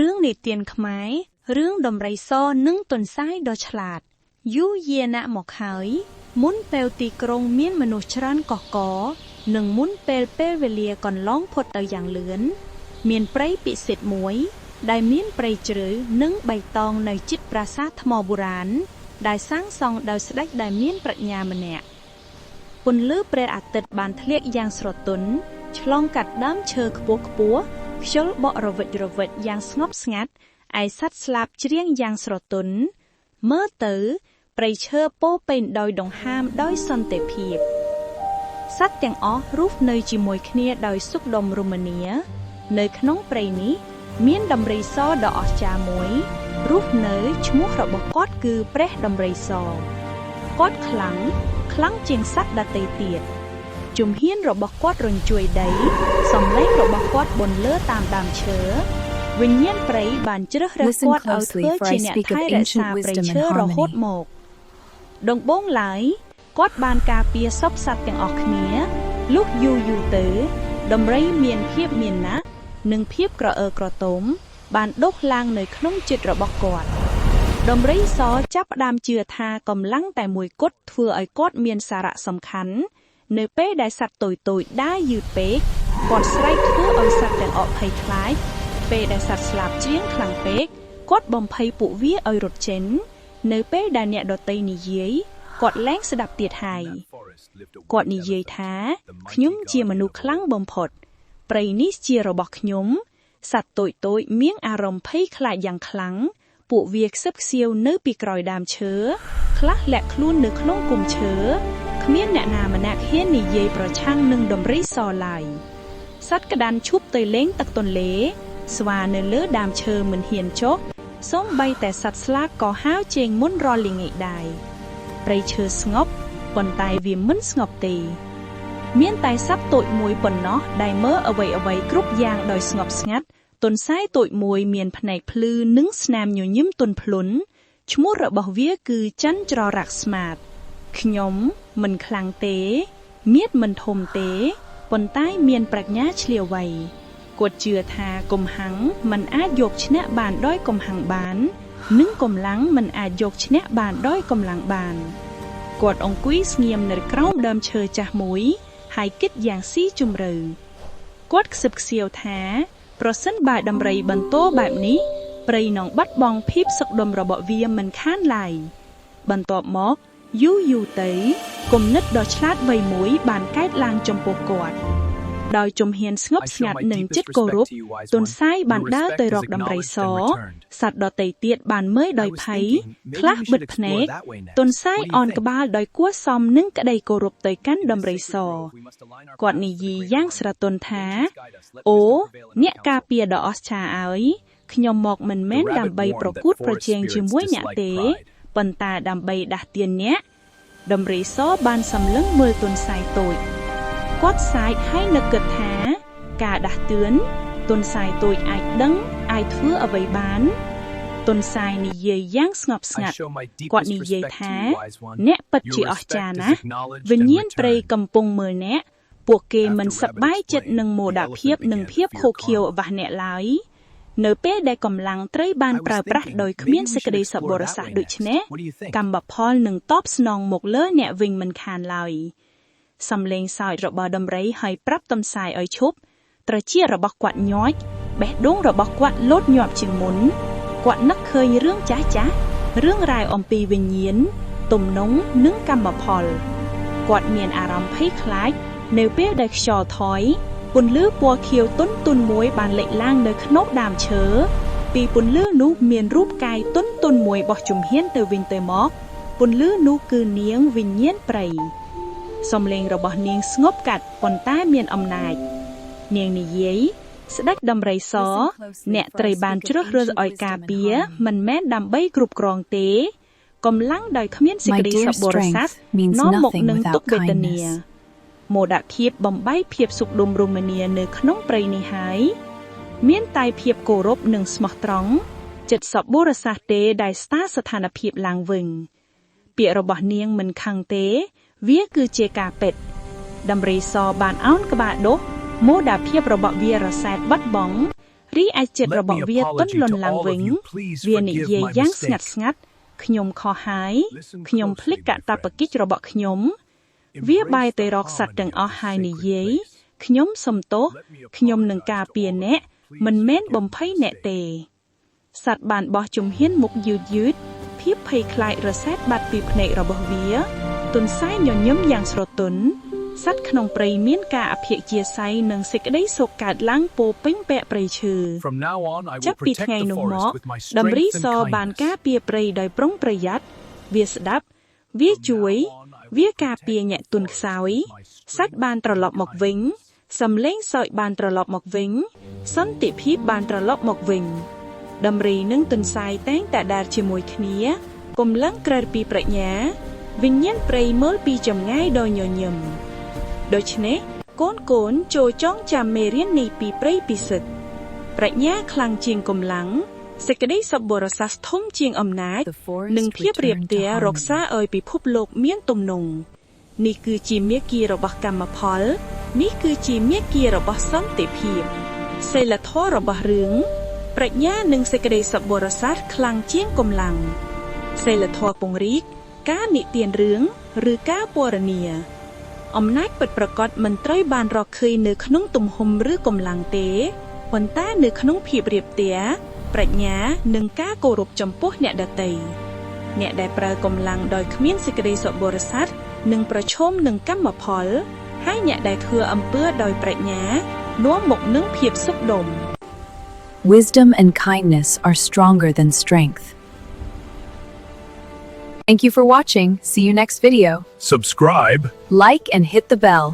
រឿងនិទានខ្មែររឿងដំរីសនិងទន្សាយដ៏ឆ្លាតយូរយារណាស់មកហើយ មុនពេលទីក្រុងមានមនុស្សច្រើនកុះករនិងមុនពេលពេលវេលាកន្លងផុតទៅយ៉ាងលឿន មានព្រៃពិសិដ្ឋមួយ ដែលមានព្រៃជ្រៅនិងបៃតងនៅជិតប្រាសាទថ្មបុរាណដែលសាងសង់ដោយស្ដេចដែលមានប្រាជ្ញាម្នាក់ ពន្លឺព្រះអាទិត្យបានធ្លាក់យ៉ាងស្រទន់ឆ្លងកាត់ដើមឈើខ្ពស់ខ្ពស់ខ្យល់បក់រវិចរវិចយ៉ាងស្ងប់ស្ងាត់ឯសត្វស្លាបច្រៀងយ៉ាងស្រទន់មើលទៅព្រៃឈើពោរពេញដោយដង្ហើមដោយសន្តិភាពសត្វទាំងអស់រស់នៅជាមួយគ្នាដោយសុខដុមរមនា នៅក្នុងព្រៃនេះ មានដំរីសដ៏អស្ចារ្យមួយរស់នៅឈ្មោះរបស់គាត់គឺព្រះដំរីសគាត់ខ្លាំងខ្លាំងជាងសត្វដទៃទៀត ជំហានរបស់គាត់រញ្ជួយដី សំឡេងរបស់គាត់បន្លឺតាមដើមឈើវិញ្ញាណព្រៃបានជ្រើសរើស Listen គាត់ឲ្យ closely, ធ្វើ for ជា I speak of អ្នកថែរក្សា ancient ព្រៃ wisdom ឈើ and រហូត harmony. មកដំបូងឡើយគាត់បានការពារសពសត្វទាំងអស់គ្នាលុះយូរយូរទៅ ដំរីមានភាពមានណានិងភាពក្រអឺក្រទមបានដុះឡើងនៅក្នុងចិត្តរបស់គាត់ ដំរីសចាប់ផ្ដើមជឿថាកម្លាំងតែមួយគត់ធ្វើឲ្យគាត់មានសារៈសំខាន់ នៅពេលដែលសត្វតូចៗដើរយឺតពេកគាត់ស្រែកធ្វើឲ្យសត្វទាំងអស់ភ័យខ្លាចពេលដែលសត្វស្លាបច្រៀងខ្លាំងពេកគាត់បំភ័យពួកវាឲ្យរត់ចេញនៅពេលដែលអ្នកដទៃនិយាយគាត់លែងស្ដាប់ទៀតហើយ គាត់និយាយថាខ្ញុំជាមនុស្សខ្លាំងបំផុត ព្រៃនេះជារបស់ខ្ញុំសត្វតូចៗមានអារម្មណ៍ភ័យខ្លាចយ៉ាងខ្លាំងពួកវាខ្សឹបខ្សៀវនៅពីក្រោយដើមឈើខ្លះលាក់ខ្លួននៅក្នុងគុម្ពឈើគ្មានអ្នកណាម្នាក់ហ៊ាននិយាយប្រឆាំងនឹងដំរីសឡើយសត្វក្តាន់ឈប់ទៅលេងទឹកទន្លេ ស្វានៅលើដើមឈើមិនហ៊ានចុះសូម្បីតែសត្វស្លាបក៏ហើរជើងមុនរាល់ល្ងាចដែរព្រៃឈើស្ងប់ប៉ុន្តែវាមិនស្ងប់ទេ មានតែសត្វតូចមួយប៉ុណ្ណោះដែលមើលអ្វីអ្វីគ្រប់យ៉ាងដោយស្ងប់ស្ងាត់ទន្សាយតូចមួយមានភ្នែកភ្លឺនិងស្នាមញញឹមទន់ភ្លន់ឈ្មោះរបស់វាគឺច័ន្ទច្ររាក់ស្មាតខ្ញុំមិនខ្លាំងទេមៀតមិនធំទេប៉ុន្តែមានប្រាជ្ញាឈ្លាសវៃគាត់ជឿថាកំហាំងមិនអាចយកឈ្នះបានដោយកំហាំងបាន និងកម្លាំងមិនអាចយកឈ្នះបានដោយកម្លាំងបាន គាត់អង្គុយស្ងៀមនៅក្រោមដើមឈើចាស់មួយ ហើយគិតយ៉ាងស៊ីជម្រៅគាត់ខ្សឹបខ្សៀវថា ប្រសិនបើដំរីបន្តបែបនេះព្រៃនឹងបាត់បង់ភាពសុខដុមរបស់វាមិនខានឡើយបន្ទាប់មកយូរយូរទៅគំនិតដ៏ឆ្លាតវៃមួយបានកើតឡើងចំពោះគាត់ ដោយជំហានស្ងប់ I ស្ show my ងាត់និង deepest ចិត្តគោរ respect ព to you, wise ទន្ one. សាយបា Your នដើរ respect ទៅ is រកដំរី acknowledged ស and returned. សត្វដទៃទៀតបានមើល I ដោយ was ភ័យ thinking ខ្លះ maybe we បិទ should ភ្នែ explore ក that way ទន្ next. សាយ What do អ you think? នក្បាលដោយគួរសមនឹងក្តីគោរពទៅកាន់ In ដំ this រីស sacred grove, we must align our គាត់ paths with the និយាយ greater យ៉ាងស្រ harmony. ទន់ថា Ancients guide us. Let អូ wisdom prevail in our អ្នកការ council. ពារដ៏អស្ចារ្យអើយខ្ញុំមកមិនមែ The ន rabbit ដើម្បីប្រ warned that កួតប្រ forest ជែង spirits ជាមួយអ្នក dislike ទេ pride. ប៉ុន្តែដើម្បីដាស់តឿនអ្នកដំរីសបានសម្លឹងមើលទន្សាយតូចគាត់សាយហើយនឹកគិតថា ការដាស់តឿនទន្សាយតូចអាចដឹងអាចធ្វើអ្វីបានទន្សាយនិយាយយ៉ាងស្ងប់ស្ I ងាត់ show my គាត់ deepest និយាយ respect to ថា you, wise one. អ្នកពិត Your ជាអស្ចារ្យ respect is ណាស់ acknowledged and វិញ្ញាណព្រៃ returned. កំពុងមើលអ្នក ពួកគេមិន After សប្ Rabbit បាយចិត្ត explained, នឹងមោ the ទភាព elephant និង began to ភាពខូ fear ខៀវ karma. របស់អ្នកឡើយនៅពេលដែលកម្លាំងត្រូវបាន I was ប្រើប្រាស់ thinking ដោយគ្មាន maybe we សេចក្ should តីសប្បុ explore that រសះ way next. ដូច្នេះ What do you think? កម្មផលនឹងតបស្នងមកលើអ្នកវិញមិនខានឡើយសំឡេងសើចរបស់ដំរីហើយប្រាប់ទន្សាយឲ្យឈប់ត្រចៀករបស់គាត់ញយបេះដូងរបស់គាត់លោតញាប់ជាងមុនគាត់នឹកឃើញរឿងចាស់ចាស់រឿងរ៉ាវអំពីវិញ្ញាណទំនងនិងកម្មផល គាត់មានអារម្មណ៍ភ័យខ្លាចនៅពេលដែលខ្យល់ថយពន្លឺពណ៌ខៀវទន់ទន់មួយបានលេចឡើងនៅក្នុងដើមឈើពីពន្លឺនោះមានរូបកាយទន់ទន់មួយបោះជំហានទៅវិញទៅមកពន្លឺនោះគឺនាងវិញ្ញាណព្រៃសំឡេងរបស់នាងស្ងប់កាត់ប៉ុន្តែមានអំណាច នាងនិយាយស្ដេចដំរីស Listen closely, អ្នក for ត្រូវ I បាន speak ជ្រើ of សរើស ancient ឲ្យការ wisdom and ពារ harmony. មិនមែនដើម្បីគ្រប់គ្រងទេកម្លាំងដោយគ្មានសេច My ក្តីស dear ប្បុរស័ strength means នាំមក nothing នឹងទុ without ក្ខវេទនា kindness. មោទភាពបំបីភាពសុខដុមរមនានៅក្នុងព្រៃនេះហើយ មានតែភាពគោរពនិងស្មោះត្រង់ចិត្តសប្បុរសះទេដែលស្ដារស្ថានភាពឡើងវិញ ពាក្យរបស់នាងមិនខឹងទេ វាគឺជាការពិតដំរីសបានអោនក្បាលដុះមោទភាពរបស់វារសែតបាត់បង់ រីឯចិត្ត Let របស់ me វាទន់ apology លន់ to all ឡើងវិញ of you. Please វានិ forgive យាយ my យ៉ាងស្ងា mistake. ត់ស្ងាត់ខ្ញុំខុសហើយ Listen ខ្ញុំភ្លេច closely, my កតប friend. កិច្ចរបស់ខ្ញុំ វាបែរ Embrace ទៅ the រកសត្វ harmony ទាំង of this អស់ហើយនិ sacred យាយ place. ខ្ញុំសុំទោស Let me ខ្ញុំនឹង apologize ការ to all of ពារអ្នក you. Please មិនមែន forgive បំ my ភ័យអ្នក mistake. ទេ សត្វបានបោះជំហានមុខយឺតយឺតភាពភ័យខ្លាចរសែតបាត់ពីភ្នែករបស់វា ទន្សាយញញឹមយ៉ាងស្រទន់សត្វក្នុងព្រៃមានការអភិជាស័យនិងសេចក្តីសុខកើតឡើងពោរពេញពាក់ព្រៃឈើ From now on, I will ចាប់ពី protect ថ្ងៃ the នោះមក forest with my ដំរី strength ស and បានការ kindness. ពារព្រៃដោយប្រុងប្រយ័ត្នវាស្ដាប់ វា From ជួយ now on, I វា will ការពារ protect អ្នក the ទុនខ្សោ forest យ with my សត្វ strength បានត្រ and ឡប់មកវិញ kindness. សំលេងសើចបានត្រឡប់មកវិញ សន្តិភាពបានត្រឡប់មកវិញ ដំរីនិងទន្សាយតែងតែដើរជាមួយគ្នាកម្លាំងក្រើកពីប្រាជ្ញា វិញ្ញាណព្រៃមើលពីចម្ងាយដ៏ញញឹមដូច្នេះកូនកូនចូលចងចាំមេរៀននេះពីព្រៃពិសិដ្ឋប្រាជ្ញាខ្លាំងជាងកម្លាំងសេចក្តីសប្បុរសធំជាងអំណាច The forest និងភាពរៀប returned to ទារក្សា harmony. ឲ្យពិភពលោកមានទំនងនេះគឺជាមាគ៌ារបស់កម្មផល នេះគឺជាមាគ៌ារបស់សន្តិភាពសិលធម៌របស់រឿងប្រាជ្ញានិងសេចក្តីសប្បុរសខ្លាំងជាងកម្លាំងសិលធម៌ពង្រីកការនិទានរឿងឬការពណ៌នា អំណាចពិតប្រាកដមិនត្រូវបានរកឃើញនៅក្នុងទំហំឬកម្លាំងទេប៉ុន្តែនៅក្នុងភាពរៀបទាប្រាជ្ញានិងការគោរពចំពោះអ្នកដទៃអ្នកដែលប្រើកម្លាំងដោយគ្មានសេចក្តីសប្បុរសនឹងប្រឈមនឹងកម្មផល ហើយអ្នកដែលធ្វើអំពើដោយប្រាជ្ញានាំមកនឹងភាពសុខដុម Wisdom and kindness are stronger than strength. Thank you for watching. See you next video. Subscribe. Like and hit the bell.